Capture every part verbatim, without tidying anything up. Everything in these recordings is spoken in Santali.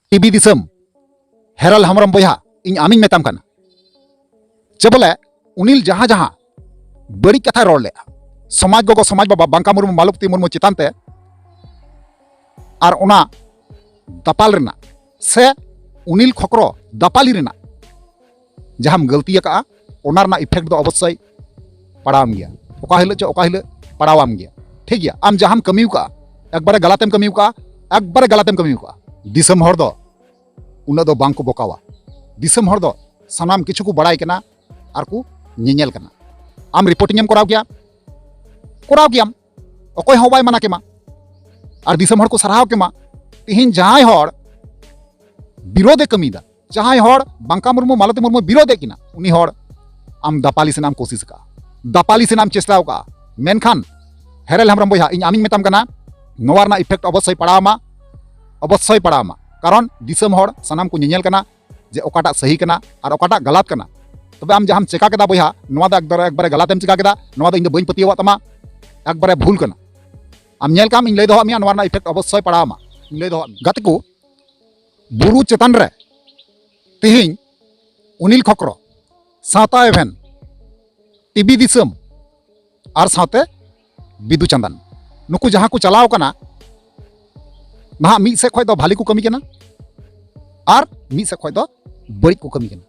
ᱴᱤᱵᱷᱤ ᱫᱤᱥᱚᱢ ᱦᱮᱨᱟᱞ ᱦᱮᱢᱵᱨᱚᱢ ᱵᱚᱭᱦᱟ, ᱤᱧ ᱟᱢᱤᱧ ᱢᱮᱛᱟᱢ ᱠᱟᱱᱟ ᱡᱮ ᱵᱚᱞᱮ ᱩᱱᱤᱞ ᱡᱟᱦᱟᱸ ᱡᱟᱦᱟᱸ ᱵᱟᱹᱲᱤᱡ ᱠᱟᱛᱷᱟᱭ ᱨᱚᱲ ᱞᱮᱫᱼᱟ, ᱥᱚᱢᱟᱡᱽ ᱜᱚᱜᱚ, ᱥᱚᱢᱟᱡᱽ ᱵᱟᱵᱟ ᱵᱟᱝᱠᱟ ᱢᱩᱨᱢᱩ, ᱢᱟᱞᱚᱛᱤ ᱢᱩᱨᱢᱩ ᱪᱮᱛᱟᱱ ᱛᱮ, ᱟᱨ ᱚᱱᱟ ᱫᱟᱯᱟᱞ ᱨᱮᱱᱟᱜ ᱥᱮ ᱩᱱᱤᱞ ᱠᱷᱚᱠᱨᱚ ᱫᱟᱯᱟᱞᱤ ᱨᱮᱱᱟᱜ ᱡᱟᱦᱟᱸᱢ ᱜᱟᱹᱞᱛᱤ ᱟᱠᱟᱫᱼᱟ, ᱚᱱᱟ ᱨᱮᱱᱟᱜ ᱤᱯᱷᱮᱠᱴ ᱫᱚ ᱚᱵᱚᱥᱥᱳᱭ ᱯᱟᱲᱟᱣᱟᱢ ᱜᱮᱭᱟ᱾ ᱚᱠᱟ ᱦᱤᱞᱳᱜ ᱪᱚ ᱚᱠᱟ ᱦᱤᱞᱳᱜ ᱯᱟᱲᱟᱣᱟᱢ ᱜᱮᱭᱟ᱾ ᱴᱷᱤᱠ ᱜᱮᱭᱟ, ᱟᱢ ᱡᱟᱦᱟᱸᱢ ᱠᱟᱹᱢᱤ ᱟᱠᱟᱫᱼᱟ, ᱮᱠᱵᱟᱨᱮ ᱜᱟᱞᱟᱛᱮᱢ ᱠᱟᱹᱢᱤ ᱟᱠᱟᱫᱼᱟ, ᱮᱠᱵᱟᱨᱮ ᱜᱟᱞᱟᱛᱮᱢ ᱠᱟᱹᱢᱤ ᱟᱠᱟᱫᱼᱟ᱾ ᱫᱤᱥᱚᱢ ᱦᱚᱲ ᱫᱚ ᱩᱱᱟᱹᱜ ᱫᱚ ᱵᱟᱝ ᱠᱚ ᱵᱚᱠᱟᱣᱟ᱾ ᱫᱤᱥᱚᱢ ᱦᱚᱲ ᱫᱚ ᱥᱟᱱᱟᱢ ᱠᱤᱪᱷᱩ ᱠᱚ ᱵᱟᱲᱟᱭ ᱠᱟᱱᱟ ᱟᱨ ᱠᱚ ᱧᱮᱧᱮᱞ ᱠᱟᱱᱟ᱾ ᱟᱢ ᱨᱤᱯᱳᱨᱴᱤᱝ ᱮᱢ ᱠᱚᱨᱟᱣ ᱠᱮᱭᱟ, ᱠᱚᱨᱟᱣ ᱠᱮᱭᱟᱢ, ᱚᱠᱚᱭ ᱦᱚᱸ ᱵᱟᱭ ᱢᱟᱱᱟ ᱠᱮᱢᱟ, ᱟᱨ ᱫᱤᱥᱚᱢ ᱦᱚᱲ ᱠᱚ ᱥᱟᱨᱦᱟᱣ ᱠᱮᱢᱟ᱾ ᱛᱤᱦᱤᱧ ᱡᱟᱦᱟᱸᱭ ᱦᱚᱲ ᱵᱤᱨᱳᱫᱷ ᱮ ᱠᱟᱹᱢᱤᱭᱮᱫᱟ, ᱡᱟᱦᱟᱸᱭ ᱦᱚᱲ ᱵᱟᱝᱠᱟ ᱢᱩᱨᱢᱩ, ᱢᱟᱞᱚᱛᱤ ᱢᱩᱨᱢᱩ ᱵᱤᱨᱳᱫᱷ ᱮᱫ ᱠᱤᱱᱟ, ᱩᱱᱤ ᱦᱚᱲ ᱟᱢ ᱫᱟᱯᱟᱞᱤ ᱥᱮᱱᱟᱜ ᱮᱢ ᱠᱳᱥᱤᱥ ᱟᱠᱟᱫᱼᱟ, ᱫᱟᱯᱟᱞᱤ ᱥᱮᱱᱟᱜ ᱮᱢ ᱪᱮᱥᱴᱟ ᱟᱠᱟᱫᱼᱟ᱾ ᱢᱮᱱᱠᱷᱟᱱ ᱦᱮᱨᱮᱞ ᱦᱮᱢᱵᱨᱚᱢ ᱵᱚᱭᱦᱟ, ᱤᱧ ᱟᱢᱤᱧ ᱢᱮᱛᱟᱢ ᱠᱟᱱᱟ, ᱱᱚᱣᱟ ᱨᱮᱱᱟᱜ ᱤᱯᱷᱮᱠᱴ ᱚᱵᱚᱥᱥᱳᱭ ᱯᱟᱲᱟᱣ ᱟᱢᱟ, ᱚᱵᱚᱥᱥᱳᱭ ᱯᱟᱲᱟᱣ ᱟᱢᱟ᱾ ᱠᱟᱨᱚᱱ ᱫᱤᱥᱚᱢ ᱦᱚᱲ ᱥᱟᱱᱟᱢ ᱠᱚ ᱧᱮᱧᱮᱞ ᱠᱟᱱᱟ ᱡᱮ ᱚᱠᱟᱴᱟᱜ ᱥᱟᱹᱦᱤ ᱠᱟᱱᱟ ᱟᱨ ᱚᱠᱟᱴᱟᱜ ᱜᱟᱞᱟᱛ ᱠᱟᱱᱟ᱾ ᱛᱚᱵᱮ ᱟᱢ ᱡᱟᱦᱟᱸᱢ ᱪᱮᱠᱟ ᱠᱮᱫᱟ ᱵᱚᱭᱦᱟ, ᱱᱚᱣᱟ ᱫᱚ ᱮᱠᱵᱟᱨᱮ, ᱮᱠᱵᱟᱨᱮ ᱜᱟᱞᱟᱛ ᱮᱢ ᱪᱮᱠᱟ ᱠᱮᱫᱟ᱾ ᱱᱚᱣᱟ ᱫᱚ ᱤᱧ ᱫᱚ ᱵᱟᱹᱧ ᱯᱟᱹᱛᱭᱟᱹᱣᱟᱜ ᱛᱟᱢᱟ, ᱮᱠᱵᱟᱨᱮ ᱵᱷᱩᱞ ᱠᱟᱱᱟ᱾ ᱟᱢ ᱧᱮᱞ ᱠᱟᱢ, ᱤᱧ ᱞᱟᱹᱭ ᱫᱚᱦᱚ ᱟᱫ ᱢᱮᱭᱟ, ᱱᱚᱣᱟ ᱨᱮᱱᱟᱜ ᱤᱯᱷᱮᱠᱴ ᱚᱵᱚᱥᱥᱳᱭ ᱯᱟᱲᱟᱣ ᱟᱢᱟ, ᱤᱧ ᱞᱟᱹᱭ ᱫᱚᱦᱚ ᱟᱫ ᱢᱮᱭᱟ᱾ ᱜᱟᱛᱮ ᱠᱚ, ᱵᱩᱨᱩ ᱪᱮᱛᱟᱱ ᱨᱮ ᱛᱤᱦᱤᱧ ᱚᱱᱤᱞ ᱠᱷᱚᱠᱨᱚ, ᱥᱟᱶᱛᱟ ᱮᱵᱷᱮᱱ, ᱴᱤᱵᱷᱤ ᱫᱤᱥᱚᱢ ᱟᱨ ᱥᱟᱶᱛᱮ ᱵᱤᱫᱩ ᱪᱟᱸᱫᱟᱱ, ᱱᱩᱠᱩ ᱡᱟᱦᱟᱸ ᱠᱚ ᱪᱟᱞᱟᱣ ᱠᱟᱱᱟ, ᱱᱟᱦᱟᱜ ᱢᱤᱫ ᱥᱮᱫ ᱠᱷᱚᱱ ᱫᱚ ᱵᱷᱟᱞᱤ ᱠᱚ ᱠᱟᱹᱢᱤ ᱠᱟᱱᱟ ᱟᱨ ᱢᱤᱫ ᱥᱮᱫ ᱠᱷᱚᱱ ᱫᱚ ᱵᱟᱹᱲᱤᱡ ᱠᱚ ᱠᱟᱹᱢᱤ ᱠᱟᱱᱟ᱾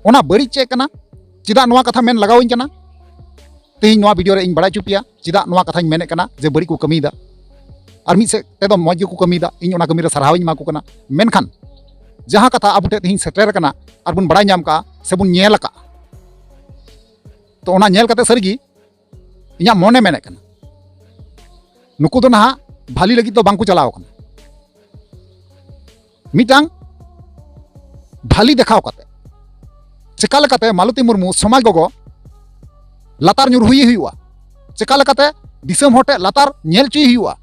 ᱚᱱᱟ ᱵᱟᱹᱲᱤᱡ ᱪᱮᱫ ᱠᱟᱱᱟ? ᱪᱮᱫᱟᱜ ᱱᱚᱣᱟ ᱠᱟᱛᱷᱟ ᱢᱮᱱ ᱞᱟᱜᱟᱣ ᱤᱧ ᱠᱟᱱᱟ? ᱛᱮᱦᱮᱧ ᱱᱚᱣᱟ ᱵᱷᱤᱰᱤᱭᱳ ᱨᱮ ᱤᱧ ᱵᱟᱲᱟᱭ ᱦᱚᱪᱚ ᱯᱮᱭᱟ ᱪᱮᱫᱟᱜ ᱱᱚᱣᱟ ᱠᱟᱛᱷᱟᱧ ᱢᱮᱱᱮᱫ ᱠᱟᱱᱟ ᱡᱮ ᱵᱟᱹᱲᱤᱡ ᱠᱚ ᱠᱟᱹᱢᱤᱭᱮᱫᱟ᱾ ᱟᱨ ᱢᱤᱫ ᱥᱮᱫ ᱛᱮᱫᱚ ᱢᱚᱡᱽ ᱜᱮᱠᱚ ᱠᱟᱹᱢᱤᱭᱮᱫᱟ, ᱤᱧ ᱚᱱᱟ ᱠᱟᱹᱢᱤ ᱨᱮ ᱥᱟᱨᱦᱟᱣ ᱤᱧ ᱮᱢᱟ ᱠᱚ ᱠᱟᱱᱟ᱾ ᱢᱮᱱᱠᱷᱟᱱ ᱡᱟᱦᱟᱸ ᱠᱟᱛᱷᱟ ᱟᱵᱚ ᱴᱷᱮᱱ ᱛᱮᱦᱮᱧ ᱥᱮᱴᱮᱨ ᱟᱠᱟᱱᱟ ᱟᱨ ᱵᱚᱱ ᱵᱟᱲᱟᱭ ᱧᱟᱢ ᱠᱟᱜᱼᱟ ᱥᱮ ᱵᱚᱱ ᱧᱮᱞ ᱟᱠᱟᱜᱼᱟ, ᱛᱚ ᱚᱱᱟ ᱧᱮᱞ ᱠᱟᱛᱮ ᱥᱟᱹᱨᱤᱜᱮ ᱤᱧᱟᱹᱜ ᱢᱚᱱᱮ ᱢᱮᱱᱮᱫ ᱠᱟᱱᱟ, ᱱᱩᱠᱩ ᱫᱚ ᱱᱟᱦᱟᱜ ᱵᱷᱟᱞᱤ ᱞᱟᱹᱜᱤᱫ ᱫᱚ ᱵᱟᱝ ᱠᱚ ᱪᱟᱞᱟᱣ ᱠᱟᱱᱟ᱾ ᱢᱤᱫᱴᱟᱝ ᱵᱷᱟᱞᱤ ᱫᱮᱠᱷᱟᱣ ᱠᱟᱛᱮ ᱪᱮᱠᱟ ᱞᱮᱠᱟᱛᱮ ᱢᱟᱞᱚᱛᱤ ᱢᱩᱨᱢᱩ ᱥᱚᱢᱟᱡᱽ ᱜᱚᱜᱚ ᱞᱟᱛᱟᱨ ᱧᱩᱨᱦᱩᱭᱮ ᱦᱩᱭᱩᱜᱼᱟ, ᱪᱮᱠᱟ ᱞᱮᱠᱟᱛᱮ ᱫᱤᱥᱚᱢ ᱦᱚᱲ ᱴᱷᱮᱱ ᱞᱟᱛᱟᱨ ᱧᱮᱞ ᱦᱚᱪᱚᱭᱮ ᱦᱩᱭᱩᱜᱼᱟ᱾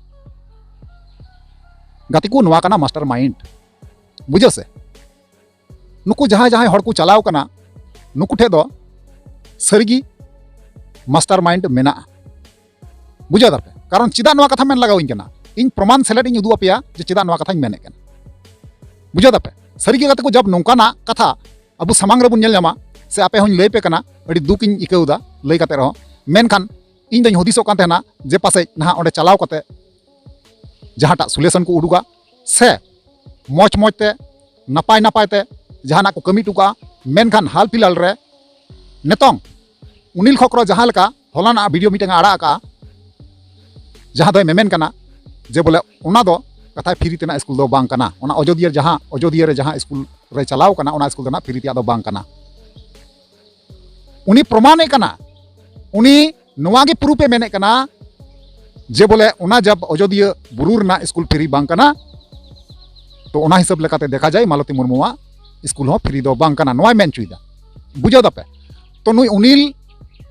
ᱜᱟᱛᱮ ᱠᱚ, ᱱᱚᱣᱟ ᱠᱟᱱᱟ ᱢᱟᱥᱴᱟᱨ ᱢᱟᱭᱤᱱᱰ, ᱵᱩᱡᱷᱟᱹᱣ ᱥᱮ? ᱱᱩᱠᱩ ᱡᱟᱦᱟᱸᱭ ᱡᱟᱦᱟᱸᱭ ᱦᱚᱲ ᱠᱚ ᱪᱟᱞᱟᱣ ᱠᱟᱱᱟ, ᱱᱩᱠᱩ ᱴᱷᱮᱱ ᱫᱚ ᱥᱟᱹᱨᱤᱜᱮ ᱢᱟᱥᱴᱟᱨ ᱢᱟᱭᱤᱱᱰ ᱢᱮᱱᱟᱜᱼᱟ᱾ ᱵᱩᱡᱷᱟᱹᱣ ᱫᱟᱯᱮ? ᱠᱟᱨᱚᱱ ᱪᱮᱫᱟᱜ ᱱᱚᱣᱟ ᱠᱟᱛᱷᱟ ᱢᱮᱱ ᱞᱟᱜᱟᱣ ᱤᱧ ᱠᱟᱱᱟ? ᱤᱧ ᱯᱨᱚᱢᱟᱱ ᱥᱮᱞᱮᱫ ᱤᱧ ᱩᱫᱩᱜ ᱟᱯᱮᱭᱟ ᱡᱮ ᱪᱮᱫᱟᱜ ᱱᱚᱣᱟ ᱠᱟᱛᱷᱟᱧ ᱢᱮᱱᱮᱫ ᱠᱟᱱᱟ᱾ ᱵᱩᱡᱷᱟᱹᱣ ᱫᱟᱯᱮ? ᱥᱟᱹᱨᱤᱜᱮ ᱜᱟᱛᱮ ᱠᱚ, ᱡᱟᱵ ᱱᱚᱝᱠᱟᱱᱟᱜ ᱠᱟᱛᱷᱟ ᱟᱵᱚ ᱥᱟᱢᱟᱝ ᱨᱮᱵᱚᱱ ᱧᱮᱞ ᱧᱟᱢᱟ, ᱥᱮ ᱟᱯᱮ ᱦᱚᱸᱧ ᱞᱟᱹᱭ ᱯᱮ ᱠᱟᱱᱟ, ᱟᱹᱰᱤ ᱫᱩᱠ ᱤᱧ ᱟᱹᱭᱠᱟᱹᱣ ᱮᱫᱟ ᱞᱟᱹᱭ ᱠᱟᱛᱮ ᱨᱮᱦᱚᱸ᱾ ᱢᱮᱱᱠᱷᱟᱱ ᱤᱧ ᱫᱚᱧ ᱦᱩᱫᱤᱥᱚᱜ ᱠᱟᱱ ᱛᱟᱦᱮᱱᱟ ᱡᱮ ᱯᱟᱥᱮᱡ ᱱᱟᱦᱟᱜ ᱚᱸᱰᱮ ᱪᱟᱞᱟᱣ ᱠᱟᱛᱮ ᱡᱟᱦᱟᱸᱴᱟᱜ ᱥᱚᱞᱩᱭᱮᱥᱚᱱ ᱠᱚ ᱩᱰᱩᱠᱟ, ᱥᱮ ᱢᱚᱡᱽ ᱢᱚᱡᱽ ᱛᱮ, ᱱᱟᱯᱟᱭ ᱱᱟᱯᱟᱭ ᱛᱮ ᱡᱟᱦᱟᱱᱟᱜ ᱠᱚ ᱠᱟᱹᱢᱤ ᱦᱚᱴᱚ ᱠᱟᱜᱼᱟ᱾ ᱢᱮᱱᱠᱷᱟᱱ ᱦᱟᱞ ᱯᱷᱤᱞᱦᱟᱞ ᱨᱮ ᱱᱤᱛᱚᱝ ᱚᱱᱤᱞ ᱠᱷᱚᱠᱨᱚ ᱡᱟᱦᱟᱸ ᱞᱮᱠᱟ ᱦᱚᱞᱟᱱᱟᱜ ᱵᱷᱤᱰᱤᱭᱳ ᱢᱤᱫᱴᱟᱝ ᱮ ᱟᱲᱟᱜ ᱟᱠᱟᱜᱼᱟ, ᱡᱟᱦᱟᱸ ᱫᱚᱭ ᱢᱮᱢᱮᱱ ᱠᱟᱱᱟ ᱡᱮ ᱵᱚᱞᱮ ᱚᱱᱟ ᱫᱚ ᱠᱟᱛᱷᱟᱭ ᱯᱷᱤᱨᱤ ᱛᱮᱱᱟᱜ ᱥᱠᱩᱞ ᱫᱚ ᱵᱟᱝ ᱠᱟᱱᱟ, ᱚᱱᱟ ᱚᱡᱳᱫᱤᱭᱟᱹ ᱡᱟᱦᱟᱸ, ᱚᱡᱳᱫᱤᱭᱟᱹ ᱨᱮ ᱡᱟᱦᱟᱸ ᱥᱠᱩᱞ ᱨᱮ ᱪᱟᱞᱟᱣ ᱠᱟᱱᱟ, ᱚᱱᱟ ᱥᱠᱩᱞ ᱫᱚ ᱱᱟᱜ ᱯᱷᱤᱨᱤ ᱛᱮᱭᱟᱜ ᱫᱚ ᱵᱟᱝ ᱠᱟᱱᱟ᱾ ᱩᱱᱤ ᱯᱨᱚᱢᱟᱱᱮᱫ ᱠᱟᱱᱟ, ᱩᱱᱤ ᱱᱚᱣᱟ ᱜᱮ ᱯᱨᱩᱯᱷ ᱮ ᱢᱮᱱᱮᱫ ᱠᱟᱱᱟ ᱡᱮ ᱵᱚᱞᱮ ᱚᱱᱟ ᱡᱟᱵ ᱚᱡᱳᱫᱤᱭᱟᱹ ᱵᱩᱨᱩ ᱨᱮᱱᱟᱜ ᱥᱠᱩᱞ ᱯᱷᱤᱨᱤ ᱵᱟᱝ ᱠᱟᱱᱟ᱾ ᱛᱚ ᱚᱱᱟ ᱦᱤᱥᱟᱹᱵ ᱞᱮᱠᱟᱛᱮ ᱫᱮᱠᱷᱟ ᱡᱟᱭ ᱢᱟᱞᱚᱛᱤ ᱢᱩᱨᱢᱩᱣᱟᱜ ᱥᱠᱩᱞ ᱦᱚᱸ ᱯᱷᱤᱨᱤ ᱫᱚ ᱵᱟᱝ ᱠᱟᱱᱟ, ᱱᱚᱣᱟᱭ ᱢᱮᱱ ᱦᱚᱪᱚᱭᱮᱫᱟ᱾ ᱵᱩᱡᱷᱟᱹᱣ ᱫᱟᱯᱮ? ᱛᱚ ᱱᱩᱭ ᱚᱱᱤᱞ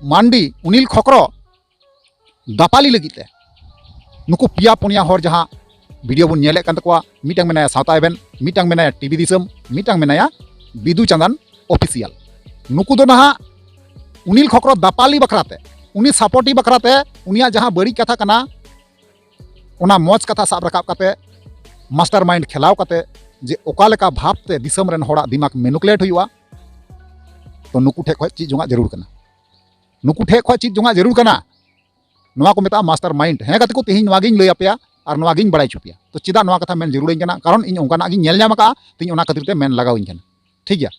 ᱢᱟᱱᱰᱤ, ᱚᱱᱤᱞ ᱠᱷᱚᱠᱨᱚ ᱫᱟᱯᱟᱞᱤ ᱞᱟᱹᱜᱤᱫ ᱛᱮ ᱱᱩᱠᱩ ᱯᱮᱭᱟ ᱯᱩᱱᱭᱟ ᱦᱚᱲ ᱡᱟᱦᱟᱸ ᱵᱷᱤᱰᱤᱭᱳ ᱵᱚᱱ ᱧᱮᱞᱮᱫ ᱠᱟᱱ ᱛᱟᱠᱚᱣᱟ, ᱢᱤᱫᱴᱟᱝ ᱢᱮᱱᱟᱭᱟ ᱥᱟᱶᱛᱟ ᱮᱵᱷᱮᱱ, ᱢᱤᱫᱴᱟᱝ ᱢᱮᱱᱟᱭᱟ ᱴᱤᱵᱷᱤ ᱫᱤᱥᱚᱢ, ᱢᱤᱫᱴᱟᱝ ᱢᱮᱱᱟᱭᱟ ᱵᱤᱫᱩ ᱪᱟᱸᱫᱟᱱ ᱚᱯᱷᱤᱥᱤᱭᱟᱞ᱾ ᱱᱩᱠᱩ ᱫᱚ ᱱᱟᱦᱟᱜ ᱩᱱᱤᱞ ᱠᱷᱚᱠᱨᱚ ᱫᱟᱯᱟᱞᱤ ᱵᱟᱠᱷᱨᱟ ᱛᱮ, ᱩᱱᱤ ᱥᱟᱯᱳᱨᱴᱤ ᱵᱟᱠᱷᱨᱟ ᱛᱮ, ᱩᱱᱤᱭᱟᱜ ᱡᱟᱦᱟᱸ ᱵᱟᱹᱲᱤᱡ ᱠᱟᱛᱷᱟ ᱠᱟᱱᱟ, ᱚᱱᱟ ᱢᱚᱡᱽ ᱠᱟᱛᱷᱟ ᱥᱟᱵ ᱨᱟᱠᱟᱵ ᱠᱟᱛᱮ, ᱢᱟᱥᱴᱟᱨ ᱢᱟᱭᱤᱱᱰ ᱠᱷᱮᱞᱟᱣ ᱠᱟᱛᱮ, ᱡᱮ ᱚᱠᱟ ᱞᱮᱠᱟ ᱵᱷᱟᱵᱽ ᱛᱮ ᱫᱤᱥᱚᱢ ᱨᱮᱱ ᱦᱚᱲᱟᱜ ᱫᱤᱢᱟᱜᱽ ᱢᱮᱱᱩᱯᱩᱞᱮᱴ ᱦᱩᱭᱩᱜᱼᱟ, ᱛᱚ ᱱᱩᱠᱩ ᱴᱷᱮᱡ ᱠᱷᱚᱡ ᱪᱮᱫ ᱡᱚᱝᱟᱜ ᱡᱟᱹᱨᱩᱲ ᱠᱟᱱᱟ, ᱱᱩᱠᱩ ᱴᱷᱮᱡ ᱠᱷᱚᱡ ᱪᱮᱫ ᱡᱚᱝᱟᱜ ᱡᱟᱹᱨᱩᱲ ᱠᱟᱱᱟ᱾ ᱱᱚᱣᱟ ᱠᱚ ᱢᱮᱛᱟᱜᱼᱟ ᱢᱟᱥᱴᱟᱨ ᱢᱟᱭᱤᱱᱰ᱾ ᱦᱮᱸ ᱜᱟᱛᱮ ᱠᱚ, ᱛᱮᱦᱮᱧ ᱱᱚᱣᱟ ᱜᱤᱧ ᱞᱟᱹᱭ ᱟᱯᱮᱭᱟ ᱟᱨ ᱱᱚᱣᱟ ᱜᱤᱧ ᱵᱟᱲᱟᱭ ᱦᱚᱪᱚ ᱯᱮᱭᱟ᱾ ᱛᱚ ᱪᱮᱫᱟᱜ ᱱᱚᱣᱟ ᱠᱟᱛᱷᱟ ᱢᱮᱱ ᱡᱟᱹᱨᱩᱲᱟᱹᱧ ᱠᱟᱱᱟ? ᱠᱟᱨᱚᱱ ᱤᱧ ᱚᱱᱠᱟᱱᱟᱜ ᱜᱤᱧ ᱧᱮᱞ ᱧᱟᱢ ᱟᱠᱟᱫᱼᱟ, ᱛᱮᱦᱮᱧ ᱚᱱᱟ ᱠᱷᱟᱹᱛᱤᱨ ᱛᱮ ᱢᱮᱱ ᱞᱟᱜᱟᱣᱤᱧ ᱠᱟᱱᱟ᱾ ᱴᱷᱤᱠ ᱜᱮᱭᱟ?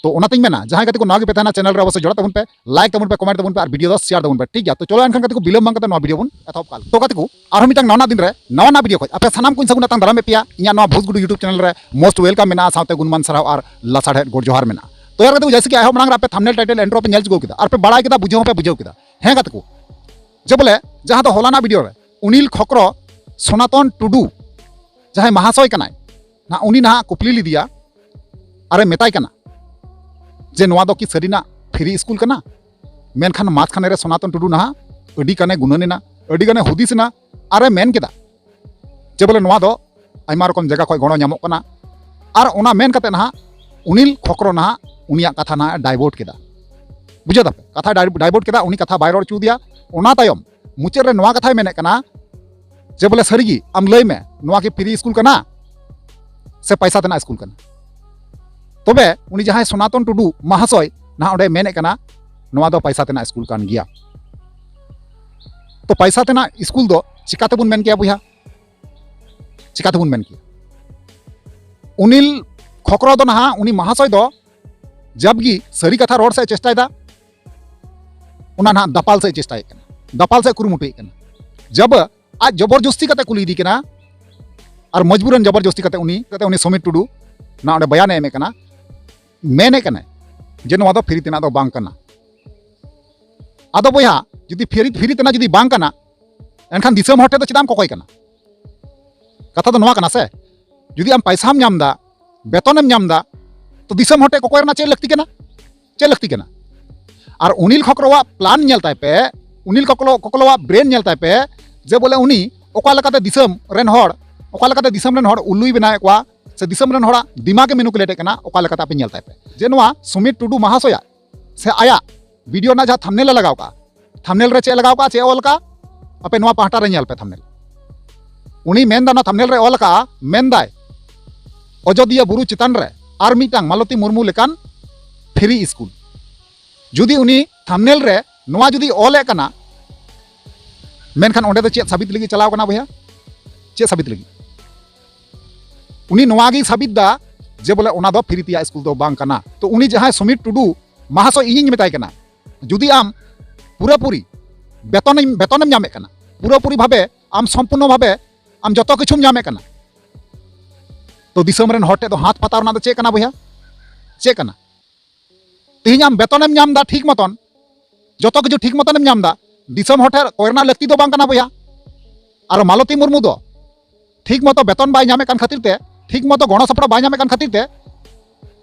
ᱛᱚ ᱚᱱᱟᱛᱤᱧ ᱢᱮᱱᱟ, ᱡᱟᱦᱟᱸᱭ ᱜᱟᱛᱮ ᱠᱚ ᱱᱟᱣᱟ ᱜᱮᱯᱮ ᱛᱟᱦᱮᱱᱟ, ᱪᱮᱱᱮᱞ ᱨᱮ ᱚᱵᱚᱥᱥᱳᱭ ᱡᱚᱲᱟᱜ ᱛᱟᱵᱚᱱ ᱯᱮ, ᱞᱟᱭᱤᱠ ᱛᱟᱵᱚᱱ ᱯᱮ, ᱠᱚᱢᱮᱱᱴ ᱛᱟᱵᱚᱱ ᱯᱮ ᱟᱨ ᱵᱷᱤᱰᱤᱭᱳ ᱫᱚ ᱥᱮᱭᱟᱨ ᱛᱟᱵᱚᱱ ᱯᱮ᱾ ᱴᱷᱤᱠ ᱜᱮᱭᱟ? ᱛᱚ ᱪᱚᱞᱚ ᱮᱱᱠᱷᱟᱱ ᱜᱟᱛᱮ ᱠᱚ, ᱵᱤᱞᱚᱢ ᱵᱟᱝ ᱠᱟᱛᱮ ᱱᱚᱣᱟ ᱵᱷᱤᱰᱤᱭᱳ ᱵᱚᱱ ᱮᱛᱚᱦᱚᱵ ᱠᱟᱜᱼᱟ᱾ ᱛᱚ ᱜᱟᱛᱮ ᱠᱚ, ᱟᱨᱦᱚᱸ ᱢᱤᱫᱴᱟᱝ ᱱᱟᱣᱟ ᱫᱤᱱ ᱨᱮ ᱱᱟᱣᱟ ᱱᱟᱣᱟ ᱵᱷᱤᱰᱤᱭᱳ ᱠᱷᱚᱡ ᱟᱯᱮ ᱥᱟᱱᱟᱢ ᱠᱚᱧ ᱥᱟᱹᱜᱩᱱ ᱟᱛᱟᱝ ᱫᱟᱨᱟᱢᱮᱫ ᱯᱮᱭᱟ᱾ ᱤᱧᱟᱹᱜ ᱱᱚᱣᱟ ᱵᱷᱩᱥᱜᱩᱰᱩ YouTube ᱪᱮᱱᱮᱞ ᱨᱮ most welcome ᱢᱮᱱᱟᱜᱼᱟ, ᱥᱟᱶᱛᱮ ᱜᱩᱱᱢᱟᱱ ᱥᱟᱨᱦᱟᱣ ᱟᱨ ᱞᱟᱥᱟᱲᱦᱮᱫ ᱜᱚᱰ ᱡᱚᱦᱟᱨ ᱢᱮᱱᱟᱜᱼᱟ᱾ ᱛᱚ ᱭᱟᱨ ᱜᱟᱛᱮ ᱠᱚ, ᱡᱮᱭᱥᱮ ᱠᱤ ᱟᱭᱦᱚᱵ ᱢᱟᱲᱟᱝ ᱨᱮ ᱟᱯᱮ ᱛᱷᱟᱢᱵᱱᱮᱞ ᱴᱟᱭᱴᱮᱞ ᱤᱱᱴᱨᱳ ᱯᱮ ᱧᱮᱞ ᱪᱩᱠᱟᱹᱣ ᱠᱮᱫᱟ ᱟᱨ ᱯᱮ ᱵᱟᱲᱟᱭ ᱠᱮᱫᱟ, ᱵᱩᱡᱷᱟᱹᱣ ᱦᱚᱸᱯᱮ ᱵᱩᱡᱷᱟᱹᱣ ᱠᱮᱫᱟ᱾ ᱦᱮᱸ ᱜᱟᱛᱮ ᱠᱚ, ᱡᱮ ᱵᱚᱞᱮ ᱡᱟᱦᱟᱸ ᱫᱚ ᱦᱚᱞᱟᱱᱟᱜ ᱵᱷᱤᱰᱤᱭᱳ ᱨᱮ ᱚᱱᱤᱞ ᱠᱷᱚᱠᱨᱚ, ᱥᱚᱱᱟᱛᱚᱱ ᱴᱩᱰᱩ, ᱡᱟᱦᱟᱸᱭ ᱢᱟᱦᱟᱥᱚᱭ ᱠᱟᱱᱟᱭ, ᱱᱟ ᱩᱱᱤ ᱱᱟᱦᱟᱜ ᱠᱩᱯᱞᱤ ᱞᱮᱫᱮᱭᱟ ᱟᱨᱮ ᱢᱮᱛᱟᱭ ᱠᱟᱱᱟ ᱡᱮ ᱱᱚᱣᱟ ᱫᱚ ᱠᱤ ᱥᱟᱹᱨᱤᱱᱟᱜ ᱯᱷᱨᱤ ᱥᱠᱩᱞ ᱠᱟᱱᱟ? ᱢᱮᱱᱠᱷᱟᱱ ᱢᱟᱡᱽᱠᱷᱟᱱᱮ ᱨᱮ ᱥᱚᱱᱟᱛᱚᱱ ᱴᱩᱰᱩ ᱱᱟᱦᱟᱜ ᱟᱹᱰᱤ ᱜᱟᱱᱮ ᱜᱩᱱᱟᱹᱱ ᱮᱱᱟ, ᱟᱹᱰᱤ ᱜᱟᱱᱮ ᱦᱩᱫᱤᱥ ᱮᱱᱟ ᱟᱨᱮ ᱢᱮᱱ ᱠᱮᱫᱟ ᱡᱮ ᱵᱚᱞᱮ ᱱᱚᱣᱟ ᱫᱚ ᱟᱭᱢᱟ ᱨᱚᱠᱚᱢ ᱡᱟᱭᱜᱟ ᱠᱷᱚᱱ ᱜᱚᱲᱚ ᱧᱟᱢᱚᱜ ᱠᱟᱱᱟ᱾ ᱟᱨ ᱚᱱᱟ ᱢᱮᱱ ᱠᱟᱛᱮ ᱱᱟᱦᱟᱜ ᱚᱱᱤᱞ ᱠᱷᱚᱠᱨᱚ ᱱᱟᱦᱟᱜ ᱩᱱᱤᱭᱟᱜ ᱠᱟᱛᱷᱟ ᱱᱟᱦᱟᱜ ᱮ ᱰᱟᱭᱵᱷᱟᱨᱴ ᱠᱮᱫᱟ᱾ ᱵᱩᱡᱷᱟᱹᱣ ᱫᱟᱯᱮ? ᱠᱟᱛᱷᱟ ᱰᱟᱭᱵᱷᱟᱨᱴ ᱠᱮᱫᱟ, ᱩᱱᱤ ᱠᱟᱛᱷᱟ ᱵᱟᱭ ᱨᱚᱲ ᱦᱚᱪᱚ ᱟᱫᱮᱭᱟ᱾ ᱚᱱᱟ ᱛᱟᱭᱚᱢ ᱢᱩᱪᱟᱹᱫ ᱨᱮ ᱱᱚᱣᱟ ᱠᱟᱛᱷᱟᱭ ᱢᱮᱱᱮᱫ ᱠᱟᱱᱟ ᱡᱮ ᱵᱚᱞᱮ ᱥᱟᱹᱨᱤᱜᱮ ᱟᱢ ᱞᱟᱹᱭ ᱢᱮ, ᱱᱚᱣᱟ ᱠᱤ ᱯᱷᱨᱤ ᱥᱠᱩᱞ ᱠᱟᱱᱟ? ᱯᱟᱭᱥᱟ ᱛᱮᱱᱟᱜ ᱥᱠᱩᱞ ᱠᱟᱱᱟ᱾ ᱛᱚᱵᱮ ᱩᱱᱤ ᱡᱟᱦᱟᱸᱭ ᱥᱚᱱᱟᱛᱚᱱ ᱴᱩᱰᱩ ᱢᱟᱦᱟᱥᱚᱭ ᱱᱟᱦᱟᱜ ᱚᱸᱰᱮ ᱢᱮᱱᱮᱫ ᱠᱟᱱᱟ, ᱱᱚᱣᱟ ᱫᱚ ᱯᱟᱭᱥᱟ ᱛᱮᱱᱟᱜ ᱥᱠᱩᱞ ᱠᱟᱱ ᱜᱮᱭᱟ᱾ ᱛᱚ ᱯᱟᱭᱥᱟ ᱛᱮᱱᱟᱜ ᱥᱠᱩᱞ ᱫᱚ ᱪᱤᱠᱟᱛᱮᱵᱚᱱ ᱢᱮᱱ ᱠᱮᱭᱟ ᱵᱚᱭᱦᱟ? ᱪᱤᱠᱟᱛᱮᱵᱚᱱ ᱢᱮᱱ ᱠᱮᱭᱟ? ᱩᱱᱤᱞ ᱠᱷᱚᱠᱨᱚ ᱫᱚ ᱱᱟᱦᱟᱜ, ᱩᱱᱤ ᱢᱟᱦᱟᱥᱚᱭ ᱫᱚ ᱡᱟᱵᱜᱤ ᱥᱟᱹᱨᱤ ᱠᱟᱛᱷᱟ ᱨᱚᱲ ᱥᱮᱫ ᱪᱮᱥᱴᱟᱭᱮᱫᱟ, ᱚᱱᱟ ᱱᱟᱦᱟᱜ ᱫᱟᱯᱟᱞ ᱥᱮᱫ ᱪᱮᱥᱴᱟᱭᱮᱫ ᱠᱟᱱᱟ, ᱫᱟᱯᱟᱞ ᱥᱮᱫ ᱠᱩᱨᱩᱢᱩᱴᱩᱭᱮᱫ ᱠᱟᱱᱟ᱾ ᱡᱟᱵ ᱟᱡ ᱡᱚᱵᱚᱨᱡᱚᱥᱛᱤ ᱠᱟᱛᱮ ᱠᱩᱞᱤ ᱤᱫᱤ ᱠᱟᱱᱟ, ᱟᱨ ᱢᱚᱡᱽᱵᱩᱨᱟᱱ ᱡᱚᱵᱚᱨᱡᱚᱥᱛᱤ ᱠᱟᱛᱮ ᱩᱱᱤ ᱠᱟᱛᱮ ᱩᱱᱤ ᱥᱩᱢᱤᱛ ᱴᱩᱰᱩ ᱱᱟᱦᱟᱜ ᱚᱸᱰᱮ ᱵᱚᱭᱟᱱᱮ ᱮᱢᱮᱫ ᱠᱟᱱᱟ, ᱢᱮᱱᱮᱫ ᱠᱟᱱᱟᱭ ᱡᱮ ᱱᱚᱣᱟ ᱫᱚ ᱯᱷᱤᱨᱤ ᱛᱮᱱᱟᱜ ᱫᱚ ᱵᱟᱝ ᱠᱟᱱᱟ᱾ ᱟᱫᱚ ᱵᱚᱭᱦᱟ, ᱡᱩᱫᱤ ᱯᱷᱤᱨᱤ, ᱯᱷᱤᱨᱤ ᱛᱮᱱᱟᱜ ᱡᱩᱫᱤ ᱵᱟᱝ ᱠᱟᱱᱟ, ᱮᱱᱠᱷᱟᱱ ᱫᱤᱥᱚᱢ ᱦᱚᱲ ᱴᱷᱮᱱ ᱫᱚ ᱪᱮᱫᱟᱜ ᱮᱢ ᱠᱚᱠᱚᱭ ᱠᱟᱱᱟ? ᱠᱟᱛᱷᱟ ᱫᱚ ᱱᱚᱣᱟ ᱠᱟᱱᱟ ᱥᱮ, ᱡᱩᱫᱤ ᱟᱢ ᱯᱟᱭᱥᱟᱢ ᱧᱟᱢ ᱮᱫᱟ, ᱵᱮᱛᱚᱱᱮᱢ ᱧᱟᱢ ᱮᱫᱟ, ᱛᱚ ᱫᱤᱥᱚᱢ ᱦᱚᱲ ᱴᱷᱮᱱ ᱠᱚᱠᱚᱭ ᱨᱮᱱᱟᱜ ᱪᱮᱫ ᱞᱟᱹᱠᱛᱤ ᱠᱟᱱᱟ? ᱪᱮᱫ ᱞᱟᱹᱠᱛᱤ ᱠᱟᱱᱟ? ᱟᱨ ᱩᱱᱤᱞ ᱠᱷᱚᱠᱨᱚᱣᱟᱜ ᱯᱞᱟᱱ ᱧᱮᱞ ᱛᱟᱭ ᱯᱮ, ᱩᱱᱤᱞ ᱠᱚᱠᱞᱚ, ᱠᱚᱠᱞᱚᱣᱟᱜ ᱵᱨᱮᱱ ᱧᱮᱞ ᱛᱟᱭ ᱯᱮ, ᱡᱮ ᱵᱚᱞᱮ ᱩᱱᱤ ᱚᱠᱟ ᱞᱮᱠᱟᱛᱮ ᱫᱤᱥᱚᱢ ᱨᱮᱱ ᱦᱚᱲ, ᱚᱠᱟ ᱞᱮᱠᱟᱛᱮ ᱫᱤᱥᱚᱢ ᱨᱮᱱ ᱦᱚᱲ ᱩᱞᱞᱩᱭ ᱵᱮᱱᱟᱣᱮᱫ ᱠᱚᱣᱟ, ᱥᱮ ᱫᱤᱥᱚᱢ ᱨᱮᱱ ᱦᱚᱲᱟᱜ ᱫᱤᱢᱟᱜᱽ ᱮ ᱢᱮᱱᱩᱯᱩᱞᱮᱴ ᱮᱫ ᱠᱟᱱᱟ, ᱚᱠᱟ ᱞᱮᱠᱟᱛᱮ ᱟᱯᱮ ᱧᱮᱞ ᱛᱟᱭ ᱯᱮ᱾ ᱡᱮ ᱱᱚᱣᱟ ᱥᱩᱢᱤᱛ ᱴᱩᱰᱩ ᱢᱟᱦᱟᱥᱚᱭᱟᱜ ᱥᱮ ᱟᱭᱟᱜ ᱵᱷᱤᱰᱤᱭᱳ ᱨᱮᱱᱟᱜ ᱡᱟᱦᱟᱸ ᱛᱷᱟᱢᱵᱱᱮᱞ ᱮ ᱞᱟᱜᱟᱣ ᱠᱟᱜᱼᱟ, ᱛᱷᱟᱢᱵᱱᱮᱞ ᱨᱮ ᱪᱮᱫ ᱞᱟᱜᱟᱣ ᱠᱟᱜᱼᱟ, ᱪᱮᱫ ᱚᱞ ᱠᱟᱜᱼᱟ, ᱟᱯᱮ ᱱᱚᱣᱟ ᱯᱟᱦᱴᱟ ᱨᱮ ᱧᱮᱞ ᱯᱮ ᱛᱷᱟᱢᱵᱱᱮᱞ᱾ ᱩᱱᱤ ᱢᱮᱱᱫᱟ, ᱚᱱᱟ ᱛᱷᱟᱢᱵᱱᱮᱞ ᱨᱮ ᱚᱞ ᱠᱟᱜᱼᱟ, ᱢᱮᱱᱫᱟᱭ ᱚᱡᱚᱫᱤᱭᱟᱹ ᱵᱩᱨᱩ ᱪᱮᱛᱟᱱ ᱨᱮ ᱟᱨ ᱢᱤᱫᱴᱟᱝ ᱢᱟᱞᱚᱛᱤ ᱢᱩᱨᱢᱩ ᱞᱮᱠᱟᱱ ᱯᱷᱨᱤ ᱥᱠᱩᱞ᱾ ᱡᱩᱫᱤ ᱩᱱᱤ ᱛᱷᱟᱢᱵᱱᱮᱞ ᱨᱮ ᱱᱚᱣᱟ ᱡᱩᱫᱤ ᱚᱞᱮᱫ ᱠᱟᱱᱟ, ᱢᱮᱱᱠᱷᱟᱱ ᱚᱸᱰᱮ ᱫᱚ ᱪᱮᱫ ᱥᱟᱵᱤᱛ ᱞᱟᱹᱜᱤᱫ ᱪᱟᱞᱟᱣ ᱠᱟᱱᱟ ᱵᱚᱭᱦᱟ? ᱪᱮᱫ ᱥᱟᱵᱤᱛ ᱞᱟᱹᱜᱤᱫ? ᱩᱱᱤ ᱱᱚᱣᱟ ᱜᱮᱭ ᱥᱟᱵᱤᱛ ᱫᱟ ᱡᱮ ᱵᱚᱞᱮ ᱚᱱᱟ ᱫᱚ ᱯᱷᱨᱤ ᱛᱮᱭᱟᱜ ᱥᱠᱩᱞ ᱫᱚ ᱵᱟᱝ ᱠᱟᱱᱟ᱾ ᱛᱚ ᱩᱱᱤ ᱡᱟᱦᱟᱸᱭ ᱥᱩᱢᱤᱛ ᱴᱩᱰᱩ ᱢᱟᱦᱟᱥᱚᱭ, ᱤᱧᱤᱧ ᱢᱮᱛᱟᱭ ᱠᱟᱱᱟ, ᱡᱩᱫᱤ ᱟᱢ ᱯᱩᱨᱟᱹᱯᱩᱨᱤ ᱵᱮᱛᱚᱱᱮᱢ, ᱵᱮᱛᱚᱱᱮᱢ ᱧᱟᱢᱮᱫ ᱠᱟᱱᱟ, ᱯᱩᱨᱟᱹᱯᱩᱨᱤ ᱵᱷᱟᱵᱮ ᱟᱢ ᱥᱚᱢᱯᱩᱨᱱᱚ ᱵᱷᱟᱵᱮ ᱟᱢ ᱡᱚᱛᱚ ᱠᱤᱪᱷᱩᱢ ᱧᱟᱢᱮᱫ ᱠᱟᱱᱟ, ᱛᱚ ᱫᱤᱥᱚᱢ ᱨᱮᱱ ᱦᱚᱲ ᱴᱷᱮᱱ ᱫᱚ ᱦᱟᱛ ᱯᱟᱛᱟᱣ ᱨᱮᱱᱟᱜ ᱫᱚ ᱪᱮᱫ ᱠᱟᱱᱟ ᱵᱚᱭᱦᱟ? ᱪᱮᱫ ᱠᱟᱱᱟ? ᱛᱮᱦᱮᱧ ᱟᱢ ᱵᱮᱛᱚᱱᱮᱢ ᱧᱟᱢ ᱮᱫᱟ ᱴᱷᱤᱠ ᱢᱚᱛᱚᱱ, ᱡᱚᱛᱚ ᱠᱤᱪᱷᱩ ᱴᱷᱤᱠ ᱢᱚᱛᱚᱱᱮᱢ ᱧᱟᱢ ᱮᱫᱟ, ᱫᱤᱥᱚᱢ ᱦᱚᱲ ᱴᱷᱮᱱ ᱠᱚᱭ ᱨᱮᱱᱟᱜ ᱞᱟᱹᱠᱛᱤ ᱫᱚ ᱵᱟᱝ ᱠᱟᱱᱟ ᱵᱚᱭᱦᱟ᱾ ᱟᱨ ᱢᱟᱞᱚᱛᱤ ᱢᱩᱨᱢᱩ ᱫᱚ ᱴᱷᱤᱠ ᱢᱚᱛᱚ ᱵᱮᱛᱚᱱ ᱵᱟᱭ ᱧᱟᱢᱮᱫ ᱠᱟᱱ ᱠᱷᱟᱹᱛᱤᱨ ᱛᱮ, ᱴᱷᱤᱠ ᱢᱚᱛᱚ ᱜᱚᱲᱚ ᱥᱚᱯᱚᱦᱚᱫ ᱵᱟᱭ ᱧᱟᱢᱮᱫ ᱠᱟᱱ ᱠᱷᱟᱹᱛᱤᱨ ᱛᱮ,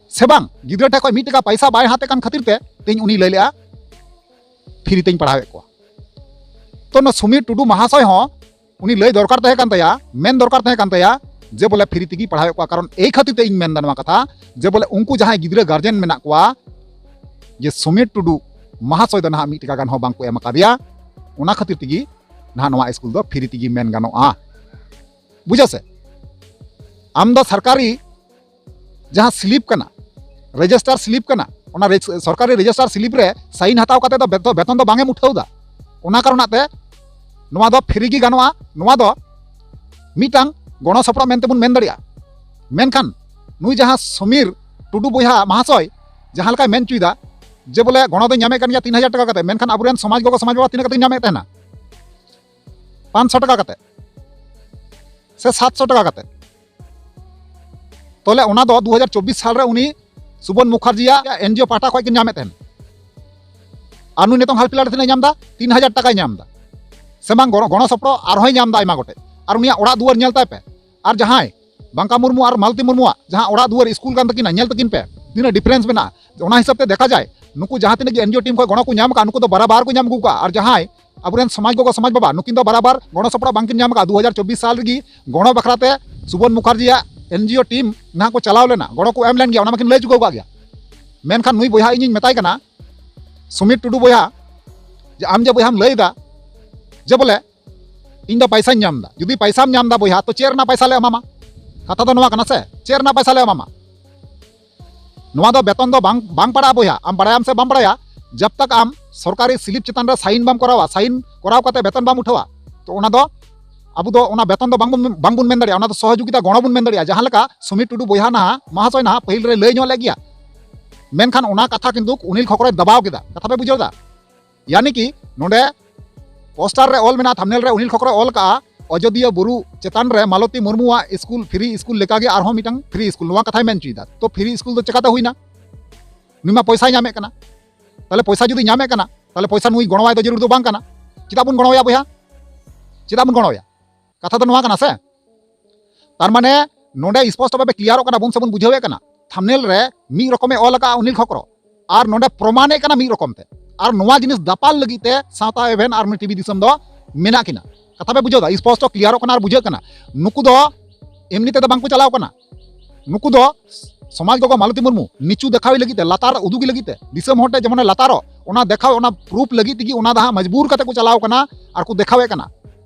ᱥᱮ ᱵᱟᱝ ᱜᱤᱫᱽᱨᱟᱹ ᱴᱷᱮᱱ ᱠᱷᱚᱱ ᱢᱤᱫ ᱴᱟᱠᱟ ᱯᱟᱭᱥᱟ ᱵᱟᱭ ᱦᱟᱛᱮᱫ ᱠᱟᱱ ᱠᱷᱟᱹᱛᱤᱨ ᱛᱮ ᱛᱮᱦᱮᱧ ᱩᱱᱤ ᱞᱟᱹᱭ ᱞᱮᱜᱼᱟ, ᱯᱷᱨᱤ ᱛᱮᱧ ᱯᱟᱲᱦᱟᱣᱮᱫ ᱠᱚᱣᱟ᱾ ᱛᱚ ᱱᱚᱣᱟ ᱥᱩᱢᱤᱨ ᱴᱩᱰᱩ ᱢᱟᱦᱟᱥᱚᱭ ᱦᱚᱸ ᱩᱱᱤ ᱞᱟᱹᱭ ᱫᱚᱨᱠᱟᱨ ᱛᱟᱦᱮᱸ ᱠᱟᱱ ᱛᱟᱭᱟ, ᱢᱮᱱ ᱫᱚᱨᱠᱟᱨ ᱛᱟᱦᱮᱸ ᱠᱟᱱ ᱛᱟᱭᱟ ᱡᱮ ᱵᱚᱞᱮ ᱯᱷᱨᱤ ᱛᱮᱜᱮ ᱯᱟᱲᱦᱟᱣᱮᱫ ᱠᱚᱣᱟ᱾ ᱠᱟᱨᱚᱱ ᱮᱭ ᱠᱷᱟᱹᱛᱤᱨ ᱛᱮ ᱤᱧ ᱢᱮᱱᱫᱟ ᱱᱚᱣᱟ ᱠᱟᱛᱷᱟ, ᱡᱮ ᱵᱚᱞᱮ ᱩᱱᱠᱩ ᱡᱟᱦᱟᱸᱭ ᱜᱤᱫᱽᱨᱟᱹ ᱜᱟᱨᱡᱮᱱ ᱢᱮᱱᱟᱜ ᱠᱚᱣᱟ, ᱡᱮ ᱥᱩᱢᱤᱨ ᱴᱩᱰᱩ ᱢᱟᱦᱟᱥᱚᱭ ᱫᱚ ᱱᱟᱦᱟᱜ ᱢᱤᱫ ᱴᱟᱠᱟ ᱜᱟᱱ ᱦᱚᱸ ᱵᱟᱝ ᱠᱚ ᱮᱢ ᱟᱠᱟᱫᱮᱭᱟ, ᱚᱱᱟ ᱠᱷᱟᱹᱛᱤᱨ ᱛᱮᱜᱮ ᱱᱟᱦᱟᱜ ᱱᱚᱣᱟ ᱥᱠᱩᱞ ᱫᱚ ᱯᱷᱨᱤ ᱛᱮᱜᱮ ᱢᱮᱱ ᱜᱟᱱᱚᱜᱼᱟ᱾ ᱵᱩᱡᱷᱟᱹᱣ ᱥᱮ? ᱟᱢ ᱫᱚ ᱥᱚᱨᱠᱟᱨᱤ ᱡᱟᱦᱟᱸ ᱥᱞᱤᱯ ᱠᱟᱱᱟ, ᱨᱮᱡᱤᱥᱴᱟᱨ ᱥᱞᱤᱯ ᱠᱟᱱᱟ, ᱚᱱᱟ ᱨᱮᱡ- ᱥᱚᱨᱠᱟᱨᱤ ᱨᱮᱡᱤᱥᱴᱟᱨ ᱥᱞᱤᱯ ᱨᱮ ᱥᱟᱭᱤᱱ ᱦᱟᱛᱟᱣ ᱠᱟᱛᱮ ᱫᱚ ᱵᱮᱛᱚ- ᱵᱮᱛᱚᱱ ᱫᱚ ᱵᱟᱝ ᱮᱢ ᱩᱴᱷᱟᱹᱣ ᱮᱫᱟ᱾ ᱚᱱᱟ ᱠᱟᱨᱚᱱᱟᱜ ᱛᱮ ᱱᱚᱣᱟ ᱫᱚ ᱯᱷᱨᱤ ᱜᱮ ᱜᱟᱱᱚᱜᱼᱟ᱾ ᱱᱚᱣᱟ ᱫᱚ ᱢᱤᱫᱴᱟᱝ ᱜᱚᱲᱚ ᱥᱚᱯᱚᱦᱚᱫ ᱢᱮᱱᱛᱮ ᱵᱚᱱ ᱢᱮᱱ ᱫᱟᱲᱮᱭᱟᱜᱼᱟ᱾ ᱢᱮᱱᱠᱷᱟᱱ ᱱᱩᱭ ᱡᱟᱦᱟᱸ ᱥᱚᱢᱤᱨ ᱴᱩᱰᱩ ᱵᱚᱭᱦᱟ ᱢᱟᱦᱟᱥᱚᱭ ᱡᱟᱦᱟᱸ ᱞᱮᱠᱟᱭ ᱢᱮᱱ ᱦᱚᱪᱚᱭᱮᱫᱟ ᱡᱮ ᱵᱚᱞᱮ ᱜᱚᱲᱚ ᱫᱚᱧ ᱧᱟᱢᱮᱫ ᱠᱟᱱ ᱜᱮᱭᱟ ᱛᱤᱱ ᱦᱟᱡᱟᱨ ᱴᱟᱠᱟ ᱠᱟᱛᱮ, ᱢᱮᱱᱠᱷᱟᱱ ᱟᱵᱚᱨᱮᱱ ᱥᱚᱢᱟᱡᱽ ᱜᱚᱜᱚ ᱥᱚᱢᱟᱡᱽ ᱵᱟᱵᱟ ᱛᱤᱱᱟᱹᱜ ᱠᱟᱛᱮ ᱧᱟᱢᱮᱫ ᱛᱟᱦᱮᱱᱟ? ᱯᱟᱸᱪᱥᱚ ᱴᱟᱠᱟ ᱠᱟᱛᱮ ᱥᱮ ᱥᱟᱛᱥᱚ ᱴᱟᱠᱟ ᱠᱟᱛᱮ᱾ ᱛᱚᱞᱮ ᱚᱱᱟ ᱫᱚ ᱫᱩ ᱦᱟᱡᱟᱨ ᱪᱚᱵᱵᱤᱥ ᱥᱟᱞ ᱨᱮ ᱩᱱᱤ ᱥᱩᱵᱚᱱ ᱢᱩᱠᱷᱟᱨᱡᱤᱭᱟᱜ ᱮᱱᱡᱤᱳ ᱯᱟᱦᱴᱟ ᱠᱷᱚᱱ ᱠᱤᱱ ᱧᱟᱢᱮᱫ ᱛᱟᱦᱮᱱ᱾ ᱟᱨ ᱱᱩᱭ ᱱᱤᱛᱚᱝ ᱦᱟᱞ ᱯᱷᱤᱞᱦᱟᱞ ᱨᱮ ᱛᱤᱱᱟᱹᱜ ᱧᱟᱢ ᱮᱫᱟ? ᱛᱤᱱ ᱦᱟᱡᱟᱨ ᱴᱟᱠᱟᱭ ᱧᱟᱢ ᱮᱫᱟ᱾ ᱥᱮ ᱵᱟᱝ, ᱜᱚᱲᱚ ᱜᱚᱲᱚ ᱥᱚᱯᱚᱦᱚᱫ ᱟᱨᱦᱚᱸᱭ ᱧᱟᱢ ᱮᱫᱟ ᱟᱭᱢᱟ ᱜᱚᱴᱮᱡ᱾ ᱟᱨ ᱩᱱᱤᱭᱟᱜ ᱚᱲᱟᱜ ᱫᱩᱣᱟᱹᱨ ᱧᱮᱞ ᱛᱟᱭ ᱯᱮ᱾ ᱟᱨ ᱡᱟᱦᱟᱸᱭ ᱵᱟᱝᱠᱟ ᱢᱩᱨᱢᱩ ᱟᱨ ᱢᱟᱞᱚᱛᱤ ᱢᱩᱨᱢᱩᱣᱟᱜ ᱡᱟᱦᱟᱸ ᱚᱲᱟᱜ ᱫᱩᱣᱟᱹᱨ ᱥᱠᱩᱞ ᱠᱟᱱ ᱛᱟᱹᱠᱤᱱᱟ, ᱧᱮᱞ ᱛᱟᱹᱠᱤᱱ ᱯᱮ, ᱛᱤᱱᱟᱹᱜ ᱰᱤᱯᱷᱟᱨᱮᱱᱥ ᱢᱮᱱᱟᱜᱼᱟ᱾ ᱚᱱᱟ ᱦᱤᱥᱟᱹᱵ ᱛᱮ ᱫᱮᱠᱷᱟ ᱡᱟᱭ, ᱱᱩᱠᱩ ᱡᱟᱦᱟᱸ ᱛᱤᱱᱟᱹᱜ ᱜᱮ ᱮᱱᱡᱤᱳ ᱴᱤᱢ ᱠᱷᱚᱱ ᱜᱚᱲᱚ ᱠᱚ ᱧᱟᱢ ᱟᱠᱟᱫ, ᱱᱩᱠᱩ ᱫᱚ ᱵᱟᱨᱟᱵᱟᱨ ᱠᱚ ᱧᱟᱢ ᱟᱹᱜᱩ ᱟᱠᱟᱫ᱾ ᱟᱨ ᱡᱟᱦᱟᱸᱭ ᱟᱵᱚᱨᱮᱱ ᱥᱚᱢᱟᱡᱽ ᱜᱚᱜᱚ ᱥᱚᱢᱟᱡᱽ ᱵᱟᱵᱟ, ᱱᱩᱠᱤᱱ ᱫᱚ ᱵᱟᱨᱟᱵᱟᱨ ᱜᱚᱲᱚ ᱥᱚᱯᱚᱦᱚᱫ ᱵᱟᱝᱠᱤᱱ ᱧᱟᱢ ᱟᱠᱟᱫ᱾ ᱫᱩ ᱦᱟᱡᱟᱨ ᱪᱚᱵᱵᱤᱥ ᱥᱟᱞ ᱨᱮᱜᱮ ᱜᱚᱲᱚ ᱵᱟᱠᱷᱨᱟ ᱛᱮ ᱥᱩᱵᱚᱱ ᱢᱩᱠᱷᱟᱨᱡᱤᱭᱟᱜ ᱮᱱᱡᱤᱳ ᱴᱤᱢ ᱱᱟᱦᱟᱜ ᱠᱚ ᱪᱟᱞᱟᱣ ᱞᱮᱱᱟ, ᱜᱚᱲᱚ ᱠᱚ ᱮᱢ ᱞᱮᱱ ᱜᱮᱭᱟ, ᱚᱱᱟ ᱢᱟᱠᱤᱱ ᱞᱟᱹᱭ ᱪᱩᱠᱟᱹᱣ ᱟᱠᱟᱫ ᱜᱮᱭᱟ᱾ ᱢᱮᱱᱠᱷᱟᱱ ᱱᱩᱭ ᱵᱚᱭᱦᱟ ᱤᱧᱤᱧ ᱢᱮᱛᱟᱭ ᱠᱟᱱᱟ, ᱥᱩᱢᱤᱨ ᱴᱩᱰᱩ ᱵᱚᱭᱦᱟ, ᱡᱮ ᱟᱢ ᱡᱮ ᱵᱚᱭᱦᱟᱢ ᱞᱟᱹᱭ ᱮᱫᱟ ᱡᱮ ᱵᱚᱞᱮ ᱤᱧ ᱫᱚ ᱯᱟᱭᱥᱟᱧ ᱧᱟᱢ ᱮᱫᱟ, ᱡᱩᱫᱤ ᱯᱟᱭᱥᱟᱢ ᱧᱟᱢ ᱮᱫᱟ ᱵᱚᱭᱦᱟ, ᱛᱚ ᱪᱮᱫ ᱨᱮᱱᱟᱜ ᱯᱟᱭᱥᱟ ᱞᱮ ᱮᱢᱟᱢᱟ? ᱠᱟᱛᱷᱟ ᱫᱚ ᱱᱚᱣᱟ ᱠᱟᱱᱟ ᱥᱮ, ᱪᱮᱫ ᱨᱮᱱᱟᱜ ᱯᱟᱭᱥᱟ ᱞᱮ ᱮᱢᱟᱢᱟ? ᱱᱚᱣᱟ ᱫᱚ ᱵᱮᱛᱚᱱ ᱫᱚ ᱵᱟᱝ, ᱵᱟᱝ ᱯᱟᱲᱟᱜᱼᱟ ᱵᱚᱭᱦᱟ, ᱟᱢ ᱵᱟᱲᱟᱭᱟᱢ ᱥᱮ ᱵᱟᱢ ᱵᱟᱲᱟᱭᱟ, ᱡᱟᱵ ᱛᱟᱠ ᱟᱢ ᱥᱚᱨᱠᱟᱨᱤ ᱥᱞᱤᱯ ᱪᱮᱛᱟᱱ ᱨᱮ ᱥᱟᱭᱤᱱ ᱵᱟᱢ ᱠᱚᱨᱟᱣᱟ, ᱥᱟᱭᱤᱱ ᱠᱚᱨᱟᱣ ᱠᱟᱛᱮ ᱵᱮᱛᱚᱱ ᱵᱟᱢ ᱩᱴᱷᱟᱹᱣᱟ, ᱛᱚ ᱚᱱᱟ ᱫᱚ ᱟᱵᱚ ᱫᱚ ᱚᱱᱟ ᱵᱮᱛᱚᱱ ᱫᱚ ᱵᱟᱝᱵᱚᱱ, ᱵᱟᱝᱵᱚᱱ ᱢᱮᱱ ᱫᱟᱲᱮᱭᱟᱜᱼᱟ, ᱚᱱᱟ ᱫᱚ ᱥᱚᱦᱚᱡᱳᱜᱤᱛᱟ ᱜᱚᱲᱚ ᱵᱚᱱ ᱢᱮᱱ ᱫᱟᱲᱮᱭᱟᱜᱼᱟ, ᱡᱟᱦᱟᱸ ᱞᱮᱠᱟ ᱥᱩᱢᱤᱨ ᱴᱩᱰᱩ ᱵᱚᱭᱦᱟ ᱱᱟᱦᱟᱜ, ᱢᱟᱦᱟᱥᱚᱭ ᱱᱟᱦᱟᱜ ᱯᱟᱹᱦᱤᱞ ᱨᱮ ᱞᱟᱹᱭ ᱧᱚᱜ ᱞᱮᱫ ᱜᱮᱭᱟ᱾ ᱢᱮᱱᱠᱷᱟᱱ ᱚᱱᱟ ᱠᱟᱛᱷᱟ ᱠᱤᱱᱛᱩ ᱚᱱᱤᱞ ᱠᱷᱚᱠᱨᱚᱭ ᱫᱟᱵᱟᱣ ᱠᱮᱫᱟ᱾ ᱠᱟᱛᱷᱟ ᱯᱮ ᱵᱩᱡᱷᱟᱹᱣ ᱮᱫᱟ? ᱭᱟᱱᱤ ᱠᱤ ᱱᱚᱰᱮ ᱯᱳᱥᱴᱟᱨ ᱨᱮ ᱚᱞ ᱢᱮᱱᱟᱜᱼᱟ, ᱛᱷᱟᱢᱵᱱᱮᱞ ᱨᱮ ᱚᱱᱤᱞ ᱠᱷᱚᱠᱨᱚᱭ ᱚᱞ ᱠᱟᱜᱼᱟ, ᱚᱡᱚᱫᱤᱭᱟᱹ ᱵᱩᱨᱩ ᱪᱮᱛᱟᱱ ᱨᱮ ᱢᱟᱞᱚᱛᱤ ᱢᱩᱨᱢᱩᱣᱟᱜ ᱥᱠᱩᱞ, ᱯᱷᱨᱤ ᱥᱠᱩᱞ ᱞᱮᱠᱟᱜᱮ ᱟᱨᱦᱚᱸ ᱢᱤᱫᱴᱟᱝ ᱯᱷᱨᱤ ᱥᱠᱩᱞ, ᱱᱚᱣᱟ ᱠᱟᱛᱷᱟᱭ ᱢᱮᱱ ᱦᱚᱪᱚᱭᱮᱫᱟ᱾ ᱛᱚ ᱯᱷᱨᱤ ᱥᱠᱩᱞ ᱫᱚ ᱪᱮᱠᱟᱛᱮ ᱦᱩᱭᱱᱟ? ᱱᱩᱭ ᱢᱟ ᱯᱚᱭᱥᱟᱭ ᱧᱟᱢᱮᱫ ᱠᱟᱱᱟ᱾ ᱛᱟᱦᱞᱮ ᱯᱚᱭᱥᱟ ᱡᱩᱫᱤ ᱧᱟᱢᱮᱫ ᱠᱟᱱᱟ, ᱛᱟᱦᱞᱮ ᱯᱚᱭᱥᱟ ᱱᱩᱭ ᱜᱚᱲᱚᱣᱟᱭ ᱫᱚ ᱡᱟᱹᱨᱩᱲ ᱫᱚ ᱵᱟᱝ ᱠᱟᱱᱟ᱾ ᱪᱮᱫᱟᱜ ᱵᱚᱱ ᱜᱚᱲᱚᱣᱟᱭᱟ ᱵᱚᱭᱦᱟ? ᱪᱮᱫᱟᱜ ᱵᱚᱱ ᱜᱚᱲᱚᱣᱟᱭᱟ? ᱠᱟᱛᱷᱟ ᱫᱚ ᱱᱚᱣᱟ ᱠᱟᱱᱟ ᱥᱮ? ᱛᱟᱨ ᱢᱟᱱᱮ ᱱᱚᱰᱮ ᱥᱯᱚᱥᱴᱚ ᱵᱷᱟᱵᱮ ᱠᱞᱤᱭᱟᱨᱚᱜ ᱠᱟᱱᱟ ᱵᱚᱱ ᱥᱮ ᱵᱚᱱ ᱵᱩᱡᱷᱟᱹᱣᱮᱫ ᱠᱟᱱᱟ, ᱛᱷᱟᱢᱵᱱᱮᱞ ᱨᱮ ᱢᱤᱫ ᱨᱚᱠᱚᱢᱮ ᱚᱞ ᱟᱠᱟᱫᱼᱟ ᱚᱱᱤᱞ ᱠᱷᱚᱠᱨᱚ, ᱟᱨ ᱱᱚᱰᱮ ᱯᱨᱚᱢᱟᱱᱮᱫ ᱠᱟᱱᱟ ᱢᱤᱫ ᱨᱚᱠᱚᱢ ᱛᱮ᱾ ᱟᱨ ᱱᱚᱣᱟ ᱡᱤᱱᱤᱥ ᱫᱟᱯᱟᱞ ᱞᱟᱹᱜᱤᱫ ᱛᱮ ᱥᱟᱶᱛᱟ ᱮᱵᱷᱮᱱ ᱟᱨ ᱩᱱᱤ ᱴᱤᱵᱷᱤ ᱫᱤᱥᱚᱢ ᱫᱚ ᱢᱮᱱᱟᱜ ᱠᱤᱱᱟ᱾ ᱠᱟᱛᱷᱟ ᱯᱮ ᱵᱩᱡᱷᱟᱹᱣ ᱫᱟ? ᱥᱯᱚᱥᱴᱚ ᱠᱞᱤᱭᱟᱨᱚᱜ ᱠᱟᱱᱟ ᱟᱨ ᱵᱩᱡᱷᱟᱹᱜ ᱠᱟᱱᱟ᱾ ᱱᱩᱠᱩ ᱫᱚ ᱮᱢᱱᱤ ᱛᱮᱫᱚ ᱵᱟᱝᱠᱚ ᱪᱟᱞᱟᱣ ᱠᱟᱱᱟ᱾ ᱱᱩᱠᱩ ᱫᱚ ᱥᱚᱢᱟᱡᱽ ᱜᱚᱜᱚ ᱢᱟᱞᱚᱛᱤ ᱢᱩᱨᱢᱩ ᱱᱤᱪᱩ ᱫᱮᱠᱷᱟᱣ ᱞᱟᱹᱜᱤᱫ ᱛᱮ, ᱞᱟᱛᱟᱨ ᱩᱫᱩᱜ ᱞᱟᱹᱜᱤᱫ ᱛᱮ, ᱫᱤᱥᱚᱢ ᱦᱚᱲ ᱴᱷᱮᱱ ᱡᱮᱢᱚᱱᱮ ᱞᱟᱛᱟᱨᱚᱜ, ᱚᱱᱟ ᱫᱮᱠᱷᱟᱣ, ᱚᱱᱟ ᱯᱨᱩᱯ ᱞᱟᱹᱜᱤᱫ ᱛᱮᱜᱮ ᱚᱱᱟ ᱫᱚ ᱦᱟᱸᱜ ᱢᱚᱡᱽᱵᱩᱨ ᱠᱟᱛᱮ ᱠᱚ ᱪᱟᱞᱟᱣ ᱠᱟᱱᱟ ᱟᱨ ᱠᱚ ᱫᱮᱠᱷᱟᱣᱮᱫ ᱠᱟᱱᱟ᱾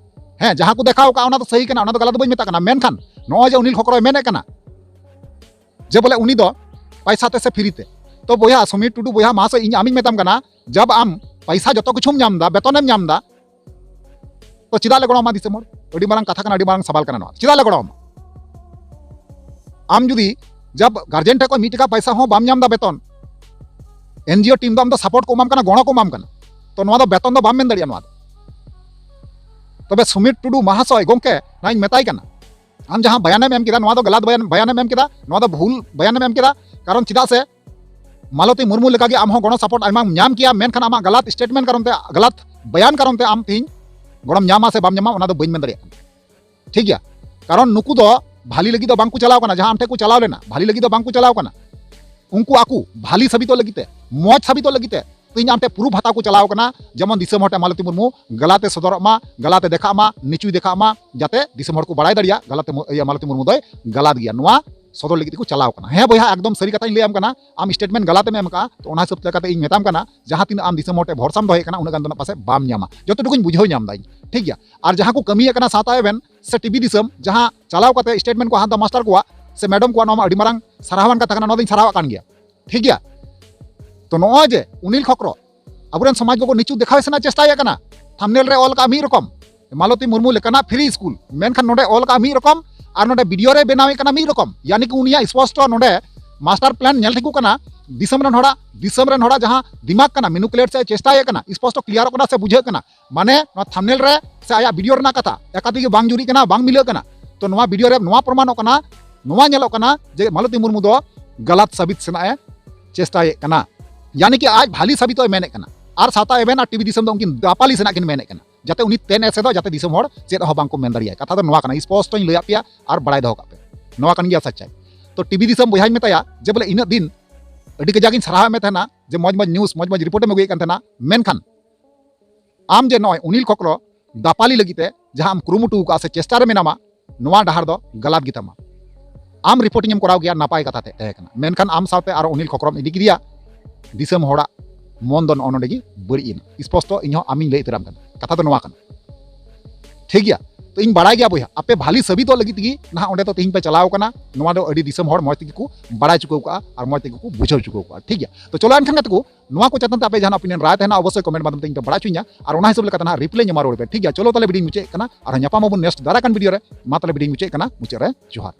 ᱦᱮᱸ, ᱡᱟᱦᱟᱸ ᱠᱚ ᱫᱮᱠᱷᱟᱣ ᱠᱟᱜᱼᱟ, ᱚᱱᱟ ᱫᱚ ᱥᱟᱹᱦᱤ ᱠᱟᱱᱟ, ᱚᱱᱟ ᱫᱚ ᱜᱟᱞᱟᱛ ᱫᱚ ᱵᱟᱹᱧ ᱢᱮᱛᱟᱜ ᱠᱟᱱᱟ᱾ ᱢᱮᱱᱠᱷᱟᱱ ᱱᱚᱜᱼᱚᱭ ᱡᱮ ᱩᱱᱤᱞ ᱠᱷᱚᱠᱨᱚᱭ ᱢᱮᱱᱮᱫ ᱠᱟᱱᱟ ᱡᱮ ᱵᱚᱞᱮ ᱩᱱᱤ ᱫᱚ ᱯᱟᱭᱥᱟ ᱛᱮ ᱥᱮ free ᱛᱮ, ᱛᱚ ᱵᱚᱭᱦᱟ ᱥᱩᱢᱤᱨ ᱴᱩᱰᱩ, ᱵᱚᱭᱦᱟ ᱢᱟᱦᱟᱥᱚᱭ, ᱤᱧ ᱟᱢᱤᱧ ᱢᱮᱛᱟᱢ ᱠᱟᱱᱟ, ᱡᱟᱵ ᱟᱢ ᱯᱟᱭᱥᱟ ᱡᱚᱛᱚ ᱠᱤᱪᱷᱩᱢ ᱧᱟᱢ ᱮᱫᱟ, ᱵᱮᱛᱚᱱᱮᱢ ᱧᱟᱢ ᱮᱫᱟ, ᱛᱚ ᱪᱮᱫᱟᱜ ᱞᱮ ᱜᱚᱲᱚ ᱟᱢᱟ ᱫᱤᱥᱚᱢ ᱦᱚᱲ? ᱟᱹᱰᱤ ᱢᱟᱨᱟᱝ ᱠᱟᱛᱷᱟ ᱠᱟᱱᱟ, ᱟᱹᱰᱤ ᱢᱟᱨᱟᱝ ᱥᱟᱵᱟᱞ ᱠᱟᱱᱟ ᱱᱚᱣᱟ᱾ ᱪᱮᱫᱟᱜ ᱞᱮ ᱜᱚᱲᱚ ᱟᱢᱟ? ᱟᱢ ᱡᱩᱫᱤ ᱡᱟᱵ ᱜᱟᱨᱡᱮᱱ ᱴᱷᱮᱱ ᱠᱷᱚᱱ ᱢᱤᱫ ᱴᱟᱠᱟ ᱯᱟᱭᱥᱟ ᱦᱚᱸ ᱵᱟᱢ ᱧᱟᱢ ᱮᱫᱟ ᱵᱮᱛᱚᱱ, NGO team ᱫᱚ ᱟᱢ ᱫᱚ support ᱠᱚ ᱮᱢᱟᱢ ᱠᱟᱱᱟ, ᱜᱚᱲᱚ ᱠᱚ ᱮᱢᱟᱢ ᱠᱟᱱᱟ, ᱛᱚ ᱱᱚᱣᱟ ᱫᱚ ᱵᱮᱛᱚᱱ ᱫᱚ ᱵᱟᱢ ᱢᱮᱱ ᱫᱟᱲᱮᱭᱟᱜᱼᱟ ᱱᱚᱣᱟ ᱫᱚ᱾ ᱛᱚᱵᱮ ᱥᱩᱢᱤᱨ ᱴᱩᱰᱩ ᱢᱟᱦᱟᱥᱚᱭ ᱜᱚᱢᱠᱮ, ᱱᱚᱣᱟᱧ ᱢᱮᱛᱟᱭ ᱠᱟᱱᱟ, ᱟᱢ ᱡᱟᱦᱟᱸ ᱵᱟᱭᱟᱱᱮᱢ ᱮᱢ ᱠᱮᱫᱟ, ᱱᱚᱣᱟ ᱫᱚ ᱜᱟᱞᱟᱛ ᱵᱟᱭᱟᱱ, ᱵᱟᱭᱟᱱᱮᱢ ᱮᱢ ᱠᱮᱫᱟ, ᱱᱚᱣᱟ ᱫᱚ ᱵᱷᱩᱞ ᱵᱟᱭᱟᱱᱮᱢ ᱮᱢ ᱠᱮᱫᱟ᱾ ᱠᱟᱨᱚᱱ ᱪᱮᱫᱟᱜ ᱥᱮ ᱢᱟᱞᱚᱛᱤ ᱢᱩᱨᱢᱩ ᱞᱮᱠᱟᱜᱮ ᱟᱢ ᱦᱚᱸ ᱜᱚᱲᱚ support ᱟᱭᱢᱟᱢ ᱧᱟᱢ ᱠᱮᱭᱟ, ᱢᱮᱱᱠᱷᱟᱱ ᱟᱢᱟᱜ ᱜᱟᱞᱟᱛ statement ᱠᱟᱨᱚᱱ ᱛᱮ, ᱜᱟᱞᱟᱛ ᱵᱟᱭᱟᱱ ᱠᱟᱨᱚᱱ ᱛᱮ ᱟᱢ ᱛᱮᱦᱮᱧ ᱜᱚᱲᱚᱢ ᱧᱟᱢᱟ ᱥᱮ ᱵᱟᱢ ᱧᱟᱢᱟ, ᱚᱱᱟ ᱫᱚ ᱵᱟᱹᱧ ᱢᱮᱱ ᱫᱟᱲᱮᱭᱟᱜ ᱠᱟᱱᱟ᱾ ᱴᱷᱤᱠ ᱜᱮᱭᱟ? ᱠᱟᱨᱚᱱ ᱱᱩᱠᱩ ᱫᱚ ᱵᱷᱟᱞᱤ ᱞᱟᱹᱜᱤᱫ ᱫᱚ ᱵᱟᱝ ᱠᱚ ᱪᱟᱞᱟᱣ ᱠᱟᱱᱟ᱾ ᱡᱟᱦᱟᱸ ᱟᱢ ᱴᱷᱮᱱ ᱠᱚ ᱪᱟᱞᱟᱣ ᱞᱮᱱᱟ, ᱵᱷᱟᱞᱤ ᱞᱟᱹᱜᱤᱫ ᱫᱚ ᱵᱟᱝ ᱠᱚ ᱪᱟᱞᱟᱣ ᱠᱟᱱᱟ᱾ ᱩᱱᱠᱩ ᱟᱠᱚ ᱵᱷᱟᱞᱤ ᱥᱟᱵᱤᱛᱚᱜ ᱞᱟᱹᱜᱤᱫ ᱛᱮ, ᱢᱚᱡᱽ ᱥᱟᱵᱤᱛᱚᱜ ᱞᱟᱹᱜᱤᱫ ᱛᱮ ᱛᱮᱦᱮᱧ ᱟᱢ ᱴᱷᱮᱱ proof ᱦᱟᱛᱟᱣ ᱠᱚ ᱪᱟᱞᱟᱣ ᱠᱟᱱᱟ, ᱡᱮᱢᱚᱱ ᱫᱤᱥᱚᱢ ᱦᱚᱲ ᱴᱷᱮᱱ ᱢᱟᱞᱚᱛᱤ ᱢᱩᱨᱢᱩ ᱜᱟᱞᱟᱛᱮ ᱥᱚᱫᱚᱨᱚᱜ ᱢᱟ, ᱜᱟᱞᱟᱛᱮ ᱫᱮᱠᱷᱟᱜ ᱢᱟ, ᱱᱤᱪᱩᱭ ᱫᱮᱠᱷᱟᱜ ᱢᱟ, ᱡᱟᱛᱮ ᱫᱤᱥᱚᱢ ᱦᱚᱲ ᱠᱚ ᱵᱟᱲᱟᱭ ᱫᱟᱲᱮᱭᱟᱜ ᱜᱟᱞᱟᱛᱮ ᱢᱩ-, ᱤᱭᱟᱹ, ᱢᱟᱞᱚᱛᱤ ᱢᱩᱨᱢᱩ ᱫᱚᱭ ᱜᱟᱞᱟᱛ ᱜᱮᱭᱟ᱾ ᱱᱚᱣᱟ ᱥᱚᱫᱚᱨ ᱞᱟᱹᱜᱤᱫ ᱛᱮᱠᱚ ᱪᱟᱞᱟᱣ ᱠᱟᱱᱟ᱾ ᱦᱮᱸ ᱵᱚᱭᱦᱟ, ᱮᱠᱫᱚᱢ ᱥᱟᱹᱨᱤ ᱠᱟᱛᱷᱟᱧ ᱞᱟᱹᱭᱟᱢ ᱠᱟᱱᱟ, ᱟᱢ statement ᱜᱟᱞᱟᱛᱮᱢ ᱮᱢ ᱠᱟᱜᱼᱟ, ᱛᱚ ᱚᱱᱟ ᱦᱤᱥᱟᱹᱵ ᱞᱮᱠᱟᱛᱮ ᱤᱧ ᱢᱮᱛᱟᱢ ᱠᱟᱱᱟ, ᱡᱟᱦᱟᱸ ᱛᱤᱱᱟᱹᱜ ᱟᱢ ᱫᱤᱥᱚᱢ ᱦᱚᱲ ᱴᱷᱮᱱ ᱵᱷᱚᱨᱥᱟᱢ ᱫᱚᱦᱚᱭᱮᱫ ᱠᱟᱱᱟ, ᱩᱱᱟᱹᱜ ᱜᱟᱱ ᱫᱚ ᱱᱟᱜ ᱯᱟᱥᱮᱡ ᱵᱟᱢ ᱧᱟᱢᱟ, ᱡᱚᱛᱚ ᱴᱩᱠᱩᱧ ᱵᱩᱡᱷᱟᱹᱣ ᱧᱟᱢ ᱫᱟ ᱤᱧ᱾ ᱴᱷᱤᱠ ᱜᱮᱭᱟ? ᱟᱨ ᱡᱟᱦᱟᱸ ᱠᱚ ᱠᱟᱹᱢᱤᱭᱮᱫ ᱠᱟᱱᱟ ᱥᱟᱶᱛᱟ ᱮᱵᱷᱮᱱ ᱥᱮ TV ᱫᱤᱥᱚᱢ, ᱡᱟᱦᱟᱸ ᱪᱟᱞᱟᱣ ᱠᱟᱛᱮ statement ᱠᱚ ᱦᱟᱛᱟᱣ ᱫᱟ ᱢᱟᱥᱴᱟᱨ ᱠᱚᱣᱟᱜ ᱥᱮ ᱢᱮᱰᱚᱢ ᱠᱚᱣᱟᱜ, ᱱᱚᱣᱟ ᱢᱟ ᱟᱹᱰᱤ ᱢᱟᱨᱟᱝ ᱥᱟᱨᱦᱟᱣᱟᱱ ᱠᱟᱛᱷᱟ ᱠᱟᱱᱟ, ᱱᱚᱣᱟ ᱫᱚᱧ ᱥᱟᱨᱦᱟᱣᱟᱜ ᱠᱟᱱ ᱜᱮᱭᱟ᱾ ᱴᱷᱤᱠ ᱜᱮᱭᱟ? ᱛᱚ ᱱᱚᱜᱼᱚᱭ ᱡᱮ ᱩᱱᱤᱞ ᱠᱷᱚᱠᱨᱚ ᱟᱵᱚᱨᱮᱱ ᱥᱚᱢᱟᱡᱽ ᱠᱚᱠᱚ ᱱᱤᱪᱩ ᱫᱮᱠᱷᱟᱣ ᱥᱮᱱᱟᱜ ᱪᱮᱥᱴᱟᱭᱮᱫ ᱠᱟᱱᱟ, ᱛᱷᱟᱢᱱᱮᱞ ᱨᱮ ᱚᱞ ᱠᱟᱜᱼᱟ ᱢᱤᱫ ᱨᱚᱠᱚᱢ, ᱢᱟᱞᱚᱛᱤ ᱢᱩᱨᱢᱩ ᱞᱮᱠᱟᱱᱟᱜ free school, ᱢᱮᱱᱠᱷᱟᱱ ᱱᱚᱰᱮ ᱚᱞ ᱠᱟᱜᱼᱟ ᱢᱤᱫ ᱨᱚᱠᱚᱢ ᱟᱨ ᱱᱚᱰᱮ ᱵᱷᱤᱰᱤᱭᱳ ᱨᱮ ᱵᱮᱱᱟᱣᱮᱫ ᱠᱟᱱᱟ ᱢᱤᱫ ᱨᱚᱠᱚᱢ᱾ ᱭᱟᱱᱤ ᱠᱤ ᱩᱱᱤᱭᱟᱜ ᱥᱯᱚᱥᱴᱚ ᱱᱚᱰᱮ ᱢᱟᱥᱴᱟᱨ ᱯᱞᱟᱱ ᱧᱮᱞ ᱴᱷᱤᱠᱚᱜ ᱠᱟᱱᱟ, ᱫᱤᱥᱚᱢ ᱨᱮᱱ ᱦᱚᱲᱟᱜ, ᱫᱤᱥᱚᱢ ᱨᱮᱱ ᱦᱚᱲᱟᱜ ᱡᱟᱦᱟᱸ ᱫᱤᱢᱟᱜᱽ ᱠᱟᱱᱟ, ᱢᱮᱱᱩᱯᱩᱞᱮᱴ ᱥᱮ ᱪᱮᱥᱴᱟᱭᱮᱫ ᱠᱟᱱᱟ, ᱥᱯᱚᱥᱴᱚ ᱠᱞᱤᱭᱟᱨᱚᱜ ᱠᱟᱱᱟ ᱥᱮ ᱵᱩᱡᱷᱟᱹᱜ ᱠᱟᱱᱟ᱾ ᱢᱟᱱᱮ ᱱᱚᱣᱟ ᱛᱷᱟᱢᱱᱮᱞ ᱨᱮ ᱥᱮ ᱟᱭᱟᱜ ᱵᱷᱤᱰᱤᱭᱳ ᱨᱮᱱᱟᱜ ᱠᱟᱛᱷᱟ ᱮᱠᱟᱛᱮ ᱜᱮ ᱵᱟᱝ ᱡᱩᱨᱤᱜ ᱠᱟᱱᱟ, ᱵᱟᱝ ᱢᱤᱞᱟᱹᱜ ᱠᱟᱱᱟ᱾ ᱛᱚ ᱱᱚᱣᱟ ᱵᱷᱤᱰᱤᱭᱳ ᱨᱮ ᱱᱚᱣᱟ ᱯᱨᱚᱢᱟᱱᱚᱜ ᱠᱟᱱᱟ, ᱱᱚᱣᱟ ᱧᱮᱞᱚᱜ ᱠᱟᱱᱟ ᱡᱮ ᱢᱟᱞᱚᱛᱤ ᱢᱩᱨᱢᱩ ᱫᱚ ᱜᱟᱞᱟᱛ ᱥᱟᱵᱤᱛ ᱥᱮᱱᱟᱜ ᱮ ᱪᱮᱥᱴᱟᱭᱮᱫ ᱠᱟᱱᱟ, ᱭᱟᱱᱤ ᱠᱤ ᱟᱡ ᱵᱷᱟᱞᱤ ᱥᱟᱵᱤᱛᱚᱜ ᱮ ᱢᱮᱱᱮᱫ ᱠᱟᱱᱟ᱾ ᱟᱨ ᱥᱟᱶᱛᱟ ᱮᱵᱷᱮᱱ ᱟᱨ TV ᱫᱤᱥᱚᱢ ᱫᱚ ᱩᱱᱠᱤᱱ ᱫᱟᱯᱟᱞᱤ ᱥᱮᱱᱟᱜ ᱠᱤᱱ ᱢᱮᱱᱮᱫ ᱠᱟᱱᱟ, ᱡᱟᱛᱮ ᱩᱱᱤ ᱛᱮᱱ ᱮᱥᱮᱫᱚᱜ, ᱡᱟᱛᱮ ᱫᱤᱥᱚᱢ ᱦᱚᱲ ᱪᱮᱫ ᱦᱚᱸ ᱵᱟᱝᱠᱚ ᱢᱮᱱ ᱫᱟᱲᱮᱭᱟᱜᱼᱟ᱾ ᱠᱟᱛᱷᱟ ᱫᱚ ᱱᱚᱣᱟ ᱠᱟᱱᱟ, ᱥᱯᱚᱥᱴᱚᱧ ᱞᱟᱹᱭᱟᱫ ᱯᱮᱭᱟ ᱟᱨ ᱵᱟᱲᱟᱭ ᱫᱚᱦᱚ ᱠᱟᱜ ᱯᱮ, ᱱᱚᱣᱟ ᱠᱟᱱ ᱜᱮᱭᱟ ᱥᱟᱪᱟᱭ᱾ ᱛᱚ TV ᱫᱤᱥᱚᱢ ᱵᱚᱭᱦᱟᱧ ᱢᱮᱛᱟᱭᱟ ᱡᱮ ᱵᱚᱞᱮ ᱤᱱᱟᱹᱜ ᱫᱤᱱ ᱟᱹᱰᱤ ᱠᱟᱡᱟᱠ ᱤᱧ ᱥᱟᱨᱦᱟᱣᱮᱫ ᱢᱮ ᱛᱟᱦᱮᱱᱟ ᱡᱮ ᱢᱚᱡᱽ ᱢᱚᱡᱽ news, ᱢᱚᱡᱽ ᱢᱚᱡᱽ report ᱮᱢ ᱟᱹᱜᱩᱭᱮᱫ ᱠᱟᱱ ᱛᱟᱦᱮᱱᱟ, ᱢᱮᱱᱠᱷᱟᱱ ᱟᱢ ᱡᱮ ᱱᱚᱜᱼᱚᱭ ᱩᱱᱤᱞ ᱠᱷᱚᱠᱨᱚ ᱫᱟᱯᱟᱞᱤ ᱞᱟᱹᱜᱤᱫ ᱛᱮ ᱡᱟᱦᱟᱸ ᱟᱢ ᱠᱩᱨᱩᱢᱩᱴᱩ ᱟᱠᱟᱫᱼᱟ ᱥᱮ ᱪᱮᱥᱴᱟ ᱨᱮ ᱢᱮᱱᱟᱢᱟ, ᱱᱚᱣᱟ ᱰᱟᱦᱟᱨ ᱫᱚ ᱜᱟᱞᱟᱛ ᱜᱮᱛᱟᱢᱟ᱾ ᱟᱢ reporting ᱮᱢ ᱠᱚᱨᱟᱣ ᱜᱮᱭᱟ, ᱱᱟᱯᱟᱭ ᱠᱟᱛᱷᱟ ᱛᱮ ᱛᱟᱦᱮᱸ ᱠᱟᱱᱟ, ᱢᱮᱱᱠᱷᱟᱱ ᱟᱢ ᱥᱟᱶᱛᱮ ᱟᱨᱚ ᱩᱱᱤᱞ ᱠᱷᱚᱠᱨᱚᱢ ᱤᱫᱤ ᱠᱮᱫᱮᱭᱟ, ᱫᱤᱥᱚᱢ ᱦᱚᱲᱟᱜ ᱢᱚᱱ ᱫᱚ ᱱᱚᱜᱼᱚ ᱱᱚᱰᱮ ᱜᱮ ᱵᱟᱹᱲᱤᱡ ᱮᱱᱟ᱾ ᱥᱯᱚᱥᱴᱚ ᱤᱧ ᱦᱚᱸ ᱟᱢᱤᱧ ᱞᱟᱹᱭ ᱩᱛᱟᱹᱨᱟᱢ ᱠᱟᱱᱟ, ᱠᱟᱛᱷᱟ ᱫᱚ ᱱᱚᱣᱟ ᱠᱟᱱᱟ᱾ ᱴᱷᱤᱠ ᱜᱮᱭᱟ? ᱛᱚ ᱤᱧ ᱵᱟᱲᱟᱭ ᱜᱮᱭᱟ ᱵᱚᱭᱦᱟ, ᱟᱯᱮ ᱵᱷᱟᱞᱤ ᱥᱟᱹᱵᱤᱛᱚᱜ ᱞᱟᱹᱜᱤᱫ ᱛᱮᱜᱮ ᱱᱟᱦᱟᱜ ᱚᱸᱰᱮ ᱫᱚ ᱛᱮᱦᱮᱧ ᱯᱮ ᱪᱟᱞᱟᱣ ᱠᱟᱱᱟ᱾ ᱱᱚᱣᱟ ᱫᱚ ᱟᱹᱰᱤ ᱫᱤᱥᱚᱢ ᱦᱚᱲ ᱢᱚᱡᱽ ᱛᱮᱜᱮ ᱠᱚ ᱵᱟᱲᱟᱭ ᱦᱚᱪᱚ ᱠᱟᱜᱼᱟ ᱟᱨ ᱢᱚᱡᱽ ᱛᱮᱜᱮ ᱠᱚ ᱵᱩᱡᱷᱟᱹᱣ ᱦᱚᱪᱚ ᱠᱟᱜᱼᱟ᱾ ᱴᱷᱤᱠ ᱜᱮᱭᱟ? ᱛᱚ ᱪᱚᱞᱚ ᱮᱱᱠᱷᱟᱱ ᱜᱟᱛᱮ ᱠᱚ, ᱱᱚᱣᱟ ᱠᱚ ᱪᱮᱛᱟᱱ ᱛᱮ ᱟᱯᱮ ᱡᱟᱦᱟᱱᱟᱜ opinion ᱨᱟᱭ ᱛᱟᱦᱮᱱᱟ, ᱚᱵᱚᱥᱥᱳᱭ comment ᱢᱟᱫᱽᱫᱷᱚᱢ ᱛᱮ ᱤᱧ ᱯᱮ ᱵᱟᱲᱟᱭ ᱦᱚᱪᱚᱧᱟ᱾ ᱟᱨ ᱚᱱᱟ ᱦᱤᱥᱟᱹᱵ ᱞᱮᱠᱟᱛᱮ ᱱᱟᱦᱟᱜ reply ᱤᱧ ᱮᱢᱟ ᱨᱩᱣᱟᱹᱲ ᱯᱮ᱾ ᱴᱷᱤᱠ ᱜᱮᱭᱟ? ᱪᱚᱞᱚ ᱛᱟᱦᱞᱮ video ᱧ ᱢᱩᱪᱟᱹᱫ ᱠᱟᱱᱟ, ᱟᱨᱦᱚᱸ ᱧᱟᱯᱟᱢ ᱟᱵᱚᱱ next ᱫᱟᱨᱟᱭ ᱠᱟᱱ video ᱨᱮ᱾ ᱢᱟ ᱛᱟᱦᱞᱮ video ᱧ ᱢᱩᱪᱟᱹᱫ ᱠᱟᱱᱟ, ᱢᱩᱪᱟᱹᱫ ᱨᱮ ᱡᱚᱦᱟᱨ᱾